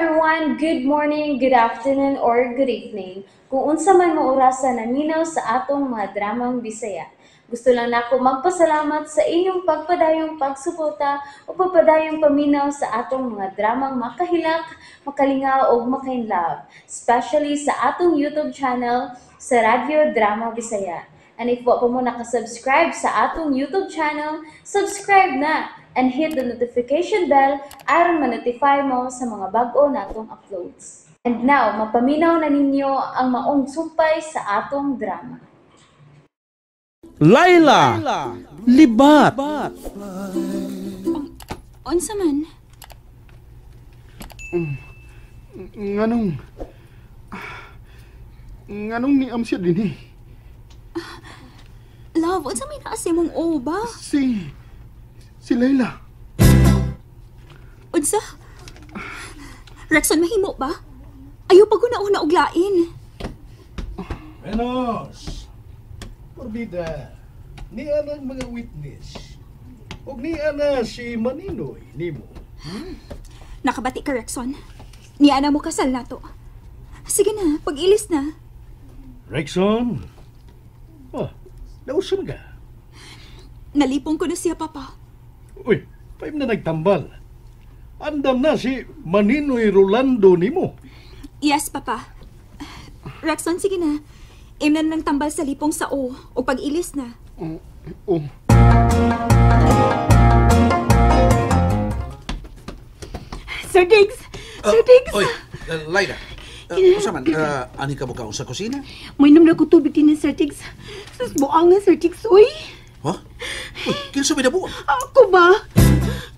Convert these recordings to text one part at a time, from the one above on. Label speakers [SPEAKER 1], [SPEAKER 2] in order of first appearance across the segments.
[SPEAKER 1] Everyone! Good morning, good afternoon, or good evening. Kung unsa man mo orasa naminaw sa atong mga dramang Bisaya. Gusto lang nako magpasalamat sa inyong pagpadayong pagsuporta o pagpadayong paminaw sa atong mga dramang makahilak, makalingaw o makainlove, especially sa atong YouTube channel sa Radyo Drama Bisaya. And if wa pa mo nakasubscribe sa atong YouTube channel, subscribe na and hit the notification bell aron ma-notify mo sa mga bag-o natong uploads. And now, mapaminaw na ninyo ang maong sumpay sa atong drama.
[SPEAKER 2] Laila, Libat.
[SPEAKER 3] Unsa man?
[SPEAKER 4] Nganong niam siya din eh?
[SPEAKER 3] Love, unsa may naa sa imong o ba?
[SPEAKER 4] Si Laila.
[SPEAKER 3] Unsa? Rexon, mahimo ba? Ayaw pag una-una og lain.
[SPEAKER 5] Venus! Porbida, niya ang mga witness. Og niya na si Maninoy nimo.
[SPEAKER 3] Nakabati ka, Rexon. Niya na mo kasal nato. Sige na, pag-ilis na.
[SPEAKER 5] Rexon? Oh, nausan ka?
[SPEAKER 3] Nalipong ko na siya, Papa.
[SPEAKER 5] Uy, paim na nagtambal. Andam na si Maninoy Rolando nimo.
[SPEAKER 3] Yes, Papa. Rexon, sige na. Imnan ng tambal sa lipong sa o pag-ilis na.
[SPEAKER 4] Oh.
[SPEAKER 6] Sir Diggs! Sir Diggs!
[SPEAKER 7] Oy, Laila. Unsa man, ani ka mo kaon sa kusina?
[SPEAKER 6] Mainom na ko tubig din ni Sir Diggs. Sus, buang nga, Sir Diggs, uy.
[SPEAKER 7] Ha? Uy, kinsa may nabuang?
[SPEAKER 6] Ako ba?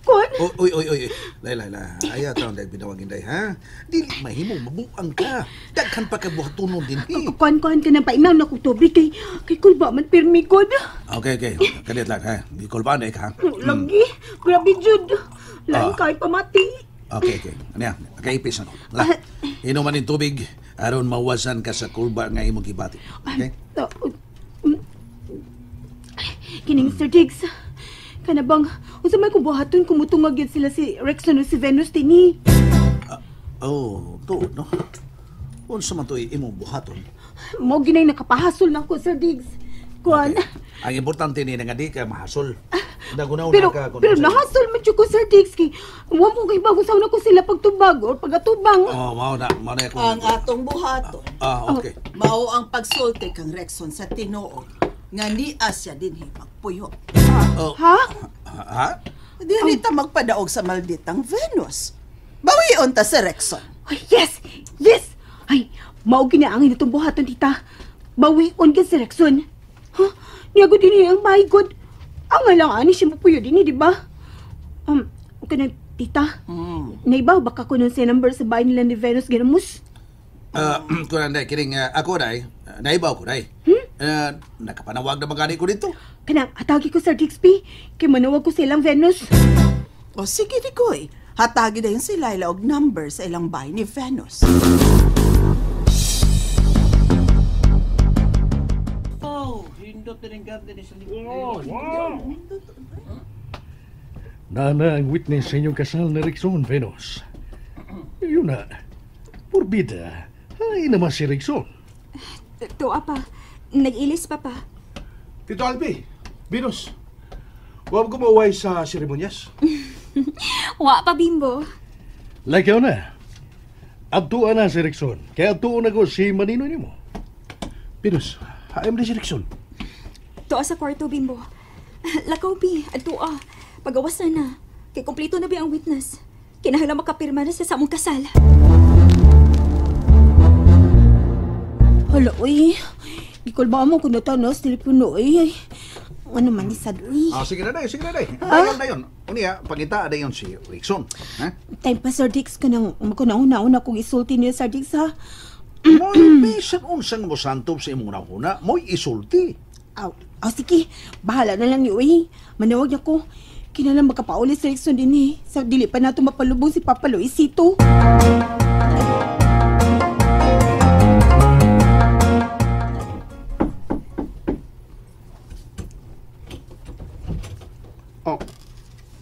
[SPEAKER 6] Kuan?
[SPEAKER 7] Oy, oy, oy, oy. Laila, Laila. Ayaw taon dahil binawagin dahil, ha? Dili mahimo, mabuang ka. Daghan pa ka buhatunon din, eh.
[SPEAKER 6] Kuan ka na painom na ko tubig kay kulba man pirmi ko.
[SPEAKER 7] Okay, okay. Kalit lang, ha? Gikulbaan na ka, ha?
[SPEAKER 6] Lagi. Grabe, Jude. Lain kay pamati.
[SPEAKER 7] Okay, okay. Ano yan? Nakaipis na ko. Wala. Inuman din tubig, aron mawasan ka sa kulba nga imong gibati. Okay?
[SPEAKER 6] Kining Sir Diggs. Kana bang, unsa may kubuhaton kumutungag yun sila si Rexon o si Venus dinhi?
[SPEAKER 7] Oh, tuod, no? Unsa man to imong buhaton?
[SPEAKER 6] Mao ginay nakapahasol na ako, Sir Diggs. Kuan.
[SPEAKER 7] Okay. Ang importante ni nga di ka mahasol. Dagunaw
[SPEAKER 6] Pero,
[SPEAKER 7] na ka.
[SPEAKER 6] pero nahasol man jud ko, Sir Diggs, kay wa mo kay bago sa una ko sila pagtubag or pagatubang.
[SPEAKER 7] Oh, mao na ako.
[SPEAKER 8] Ang atong buhaton.
[SPEAKER 7] Okay.
[SPEAKER 8] Mao ang pagsulti kang Rexon sa tinuod nga niya siya dinhi magpuyo.
[SPEAKER 7] Oh.
[SPEAKER 6] Ha?
[SPEAKER 7] Ha?
[SPEAKER 8] Dili ta magpadaog sa malditang Venus. Bawion ta si Rexon.
[SPEAKER 6] Ay, yes! Yes! Ay, mao gini ang initong buhaton, tita. Bawion ka si Rexon. Huh? Niya gud dinhi ang my God. Ang lang ani siya mapuyo dinhi, di ba? Okay na, tita. Naibaw, baka kunon siya number sa bahay nila ni Venus Ginamus.
[SPEAKER 7] Kunan day, kining ako day, naibaw ko day. Nakapanawag na magani ko dito.
[SPEAKER 6] Kanang, atagi ko Sir Dixby, kay manawag ko silang Venus.
[SPEAKER 8] O sige, Dikoy. Hatagi dayon si Laila og number sa ilang bahay ni Venus.
[SPEAKER 9] Oh, hindot din ang garden sa likod.
[SPEAKER 5] Nana ang witness sa inyong kasal ni Rexon, Venus. Yun na. Porbida, ay naman si Rexon.
[SPEAKER 3] Tuwa pa. Nag-ilis pa pa.
[SPEAKER 10] Tito Albi, Venus, huwag gumaway sa seremonyas.
[SPEAKER 3] Wa pa, Bimbo.
[SPEAKER 5] Lakaw na. Adtuan na si Rexon. Kaya adtuon na ko si Maninoy nimo.
[SPEAKER 10] Venus, haim na si Rexon.
[SPEAKER 3] Tuwa sa kwarto, Bimbo. Lakaw, Bi. Adtua. Pagawas na na. Kay kompleto na bi ang witness. Kinahanglan makapirma na siya sa among kasal.
[SPEAKER 6] Hala, uy. Gikulba mo kung natanos, telepono, uy. Ano man ni sad, uy.
[SPEAKER 7] Sige na day, sige na day. Tagal na yun. Unya, pangita na yun si Rexon. Ha?
[SPEAKER 6] Time pa, Sir Diggs, kanang una-una kong isulti niya, Sir Diggs, ha?
[SPEAKER 7] Mo'y bisan unsang mo santob sa imong una, mo'y isulti.
[SPEAKER 6] Aw, aw, sige. Bahala na lang niyo, uy. Manawag niya ko. Kinalang magkapauli si Rexon din, eh. Sa dili pa nato mapalubong si Papa Luisito.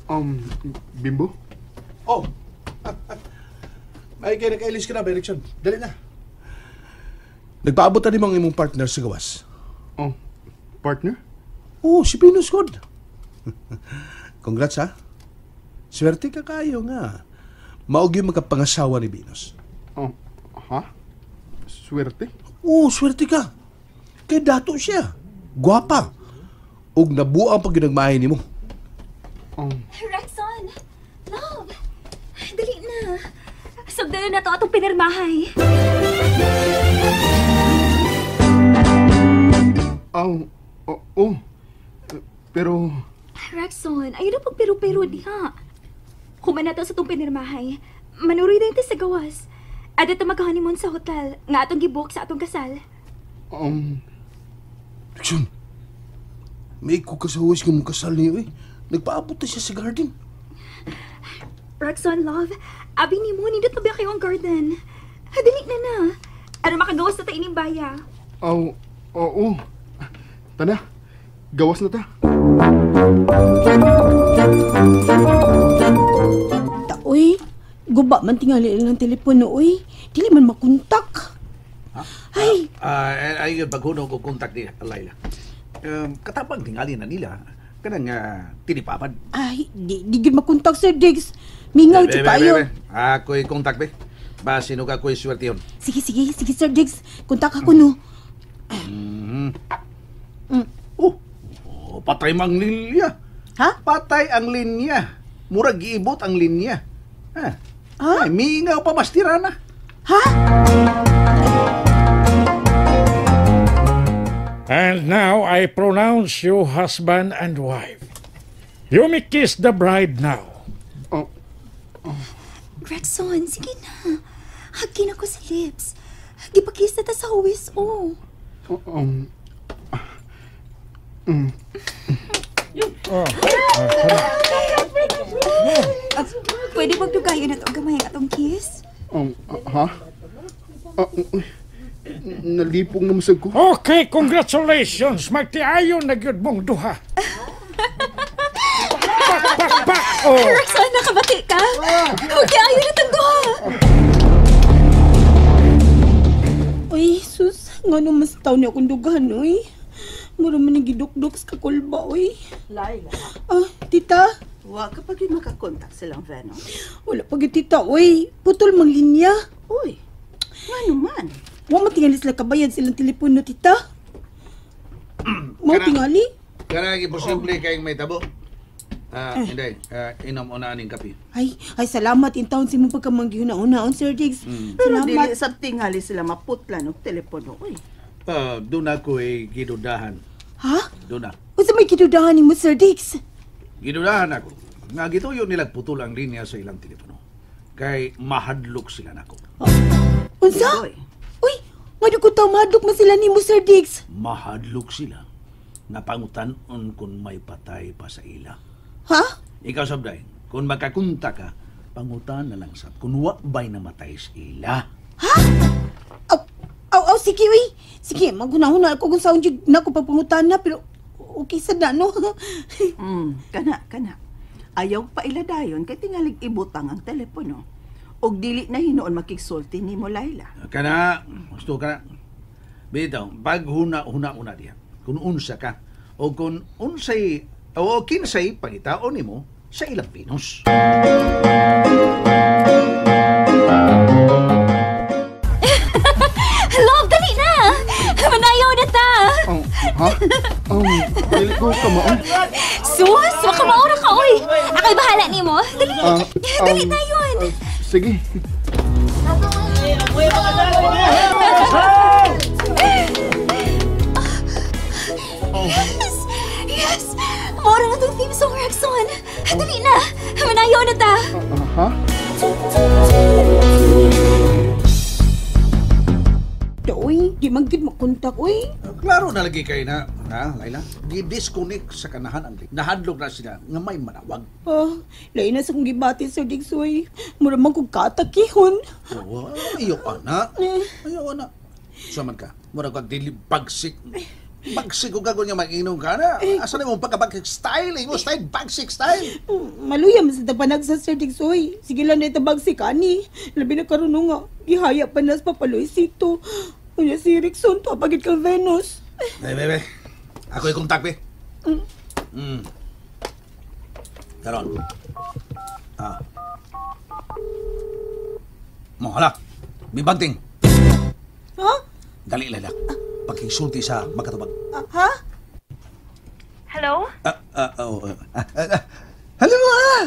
[SPEAKER 4] Oh, Bimbo?
[SPEAKER 7] Oh.
[SPEAKER 10] Ay, kaya nakailis ka na, Erickson. Dali na. Nagpaabot na ni mga imong partner sa gawas.
[SPEAKER 4] Oh, partner?
[SPEAKER 10] Oh, si Venus God. Congrats, ha? Swerte ka kayo nga. Maog yung magkapangasawa ni Venus.
[SPEAKER 4] Oh, ha? Swerte?
[SPEAKER 10] Oo, swerte ka. Kay dato siya. Guwapa. Ug nabuang pag ginagmahay nimo.
[SPEAKER 4] Oh.
[SPEAKER 3] Rexon! Love! Dali na. Sugdan na to atong pinirmahay.
[SPEAKER 4] Oh, oh, oh. Pero...
[SPEAKER 3] Rexon, ayaw na pagpiro-pero diha. Human na to sa itong pinirmahay. Manuroy na sa gawas. At ito mag-honeymoon sa hotel. Nga atong gibook sa atong kasal.
[SPEAKER 10] Rexon, may kukasawas nga mong kasal niyo eh. Nagpaabot na siya sa garden.
[SPEAKER 3] Rexon, love, abi ni mo, nindot na ba kayo ang garden? Dali na na. Ano makagawas na tayo ining baya?
[SPEAKER 4] Oh, oo. Tana, gawas na ta.
[SPEAKER 6] Taoy, guba man tingali ng telepono, oy. Dili man makontak.
[SPEAKER 7] Ha?
[SPEAKER 6] Ay!
[SPEAKER 7] Ay, paghuno ko kontak ni Laila. Katapang tingali na nila. Kanang tinipapad.
[SPEAKER 6] Ay, di gyud makontak, Sir Diggs. Mingaw jud kayo.
[SPEAKER 7] Ako'y kontak, be. Basin og ako'y swerte yun.
[SPEAKER 6] Sige, sige, sige, Sir Diggs. Kontak ako, no.
[SPEAKER 7] Mm-hmm. Mm. Oh, patay mang linya.
[SPEAKER 6] Ha?
[SPEAKER 7] Patay ang linya. Murag giibot ang linya. Ha?
[SPEAKER 6] Ha?
[SPEAKER 7] Ay, mingaw pa mas tirana.
[SPEAKER 6] Ha?
[SPEAKER 5] And now I pronounce you husband and wife. You may kiss the bride now.
[SPEAKER 4] Oh. Oh.
[SPEAKER 3] Rexon, sige na. Hagkin ako sa lips. Gipakiss na ta sa huwis, oh.
[SPEAKER 5] Oh.
[SPEAKER 3] Pwede bang dugayon na ito gamay ang atong kiss?
[SPEAKER 4] Ha? Nalipong na masag ko.
[SPEAKER 5] Okay, congratulations! Magtiayon na gyud mong duha. Pak, pak, pak! Oh.
[SPEAKER 3] Rexon, nakabati ka? Magtiayon na itong duha!
[SPEAKER 6] Uy, sus, nga nung mas tao niya akong dugahan, uy. Mura man yung gidukduk sa kakulba, uy.
[SPEAKER 8] Laila.
[SPEAKER 6] Ah, tita?
[SPEAKER 8] Wa ka pag yun makakontak silang Venus?
[SPEAKER 6] Wala pag yun, tita, uy. Putol mang linya.
[SPEAKER 8] Uy, nga naman.
[SPEAKER 6] Wa matingali sila kabayad silang telepono, tita. Wa tingali?
[SPEAKER 7] Kana imposible kayong may tabo. Hindi, inom una aning kape.
[SPEAKER 6] Ay, salamat in taon si mong pagkamanggihuna-unaon, Sir Diggs.
[SPEAKER 8] Pero
[SPEAKER 6] salamat.
[SPEAKER 8] Dili sa tingali sila maputla ng telepono, uy.
[SPEAKER 7] Doon ako'y gidudahan.
[SPEAKER 6] Ha?
[SPEAKER 7] Doon na.
[SPEAKER 6] Unsa may gidudahan nimo, Sir Diggs?
[SPEAKER 7] Gidudahan ako. Nga gituyo nilang putol ang linya sa ilang telepono. Kay mahadlok sila nako.
[SPEAKER 6] Oh. Unsa? Uy, ngano ko taw mahadlok man sila nimo, Sir Diggs?
[SPEAKER 7] Mahadlok sila. Napangutan-on kung may patay pa sa ila.
[SPEAKER 6] Ha?
[SPEAKER 7] Ikaw, Sabday, kung makakunta ka, pangutan na lang sab kung wa ba'y namatay sa ila.
[SPEAKER 6] Ha? Aw, sige, uy. Sige, maghuna-huna ako kung saan jud na ko pagpangutan na, pero okay sa na, no?
[SPEAKER 8] Kana. Ayaw pa ila dayon kay tingalig ibutang ang telepono. Og dili na hinuon makigsulti nimo, Laila.
[SPEAKER 7] Kana, gusto ka na. Bitaw, paghuna-huna-una diha. Kung unsa ka, o kung unsay, o kinsay pangitaon nimo sa ilang Venus.
[SPEAKER 3] Love, dali na! Manayaw na ta!
[SPEAKER 4] Oh, ha? Dili ko kamao.
[SPEAKER 3] Sus, makamao na ka, oy! Ako'y bahala nimo. Dali, dali na yun!
[SPEAKER 4] Sige.
[SPEAKER 3] Yes! Yes! Mora na itong theme song, Rexon! Dali na! Manayaw na ta!
[SPEAKER 4] Ha?
[SPEAKER 6] Uy, di man gid makontak, uy.
[SPEAKER 7] Klaro na lagi kay na, ha, Laila? Di-disconnect sa kanahan ang nahadlok na sila nga may manawag.
[SPEAKER 6] Ah, lain na sa kong gibati, Sir Diggs, uy. Mura man kong katakihon.
[SPEAKER 7] Oo, ayaw ka na. Ayaw ka na. Saman ka, mura kag dili bagsik. Bagsik ko kagon nga mag-inom ka na. Asa na mo pagka-bagsik style? Imo style, bagsik style.
[SPEAKER 6] Maluya man sa tapanag sa Sir Digsoy. Sige lang na itabag si Kani. Labi na karon nga. Gihaya pa na sa papaloysito. Unya si Rickson, to pagit kang Venus.
[SPEAKER 7] Be, be, be. Ako yung kontak, be. Karon. Ah. Mo, hala. Bibagting.
[SPEAKER 6] Ha?
[SPEAKER 7] Dali, Laila. Pagkisulti sa magkatubag.
[SPEAKER 6] Ah, ha?
[SPEAKER 3] Hello?
[SPEAKER 7] Ah, ah, oh, ah, ah, ah. Hello, ah!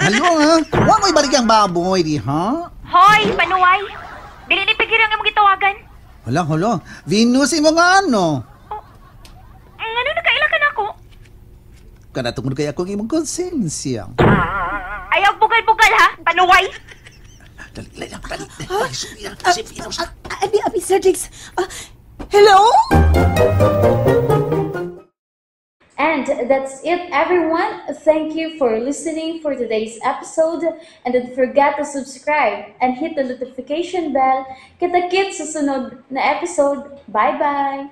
[SPEAKER 7] Hello, ah! Wa mo'y balik ang baboy, di, ha?
[SPEAKER 3] Hoy, panuway! Dili ni pigir ang imong gitawagan.
[SPEAKER 7] Hala, hala. Venus, imo nga ano?
[SPEAKER 3] Ngano nakaila ka nako?
[SPEAKER 7] Kana tungod kay ako ang imong konsensya.
[SPEAKER 3] Ayaw bugal-bugal ha, panuway!
[SPEAKER 7] Dali, Laila, dali. Pagkisulti na. Si Venus.
[SPEAKER 6] Ah, abi, abi, Sir Diggs. Ah, hello?
[SPEAKER 1] And that's it, everyone. Thank you for listening for today's episode. And don't forget to subscribe and hit the notification bell. Kita-kits sa sunod na episode. Bye-bye!